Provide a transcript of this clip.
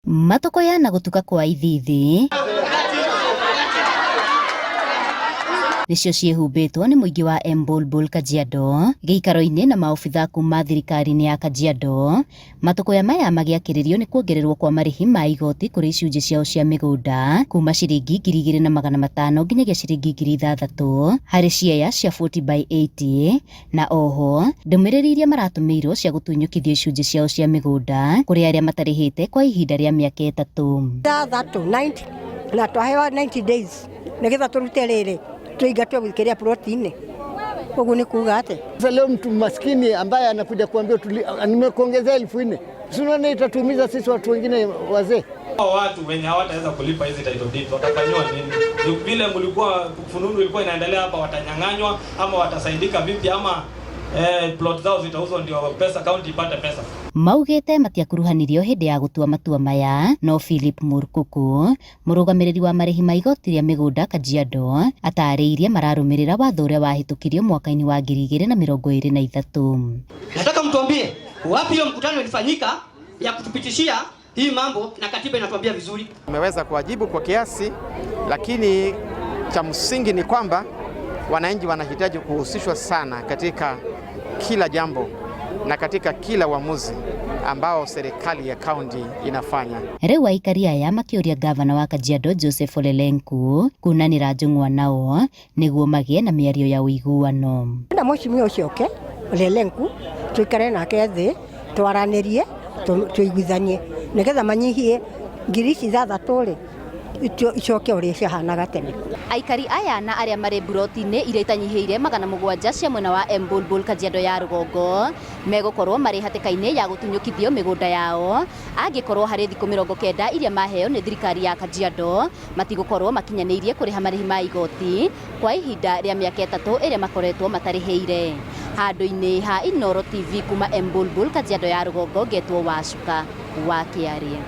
Matũkũya na gũtuka kwa ithithi nĩcio ciĩhumbĩtwo nĩ mũingĩ wa Embulbul Kajiado gĩikaro-inĩ na maobitha kuma thirikari-inĩ ya Kajiado. Matũkũya maya magĩakĩrĩrio nĩ kuongererwo kwa marĩhi ma igoti kũrĩ icunjĩ ciao cia mĩgũnda kuma ciringi 2,500 nginyagia ciringi 6,000 harĩ ciea cia 40 by 80 na oho ndũmĩrĩri iria maratũmĩirwo cia gũtunyũkithio icunjĩ ciao cia mĩgũnda kũrĩ arĩa matarĩhĩte kwa ihinda rĩa mĩaka 3. Ithathatũ 90 na twahewa 90 days nigetha turute riri tuingatwe gwikiria ploti-inĩ. Ũguo nĩ kuga atĩ Sasa leo mtu maskini ambaye anakuja kuambia nimekuongezea 4,000, si unaona itatuumiza sisi watu wengine wazee. Hao watu wenye hawataweza kulipa hizi title deeds watafanyiwa nini? Ni vile mlikuwa fununu ilikuwa inaendelea hapa, watanyang'anywa ama watasaidika vipi ama plot zao zitauzwa ndio pesa county ipate pesa? Maugĩte matiakuruhanirio hĩndĩ ya gũtua matua maya, no Philip Murkuku, mũrũgamĩrĩri wa marĩhi ma igoti rĩa mĩgũnda Kajiado, atarĩirie mararũmĩrĩra watho ũrĩa wahĩtũkirio mwaka-inĩ wa 2023. Nataka mtuambie wapi hiyo mkutano ilifanyika ya kutupitishia hii mambo, na katiba inatuambia vizuri. Tumeweza kuwajibu kwa kiasi, lakini cha msingi ni kwamba wananchi wanahitaji kuhusishwa sana katika kila jambo na katika kila uamuzi ambao serikali ya kaunti inafanya. Rĩu aikari aya makĩũria gavana wa Kajiado Joseph Ole Lenku kunanĩra njũng'wa nao nĩguo magĩe na mĩario ya ũiguano. Na mheshimiwa ũcio oke Ole Lenku tuikare nake thĩ twaranĩrie tũiguithanie nĩgetha manyihie 6,000 rĩ icoke ũrĩa ciahanaga tene. Aikari aya na arĩa marĩ mburoti-inĩ iria itanyihĩire 700 cia mwena wa Embulbul Kajiado ya rũgongo megũkorwo marĩ hatĩka-inĩ ya gũtunyũkithio mĩgũnda yao angĩkorwo harĩ thikũ 90 iria maheo nĩ thirikari ya Kajiado matigũkorwo makinyanĩirie kũrĩha marĩhi ma igoti kwa ihinda rĩa mĩaka 3 ĩrĩa makoretwo matarĩhĩire. Handũ-inĩ ha Inooro TV kuma Embulbul Kajiado ya rũgongo, ngetwo Wacuka wa Kĩarie.